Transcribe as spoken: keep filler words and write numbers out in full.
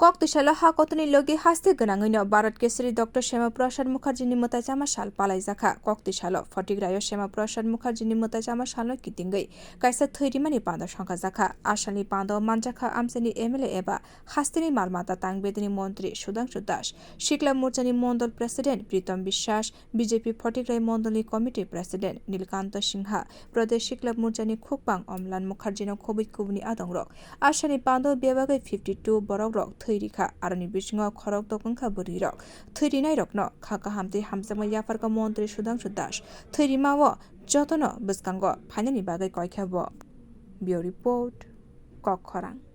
Kok twisalo ha kotorni logi haste gwnangwino Bharat Keshari Doctor Shyama Prasad Mukherjee ni mwtai chama sal palaijakha. Kok twisalo Photigrai o Shyama Prasad Mukherjee ni mwtai chama salno kitingwi kaisa thwi rimani panda songkhajakha. A salni panda o manjakha amchaini M L A eba hasteni mal mata tang bedeni montri Sudhangshu Das, Sikla Morchani Mondol President Pritom Biswas, B J P Photigrai Mondolni Committee President Nilkanto Singha, Pradesh Sikla Morchani Khukbang Omlan Mukherjee no khobwi kubuni adongrok. Asani pando bebagwi fifty two borokrok thwi rikha, aroni bisingo khorok dok wngkha bwrwirok. Thwi rinairokno kha kaham tei hamjakma yapharkha Montri Sudhangshu Das. Thwi rimao jotono bwskango phainani bagwi koikha bo. Bureau Report, Kokkhorang.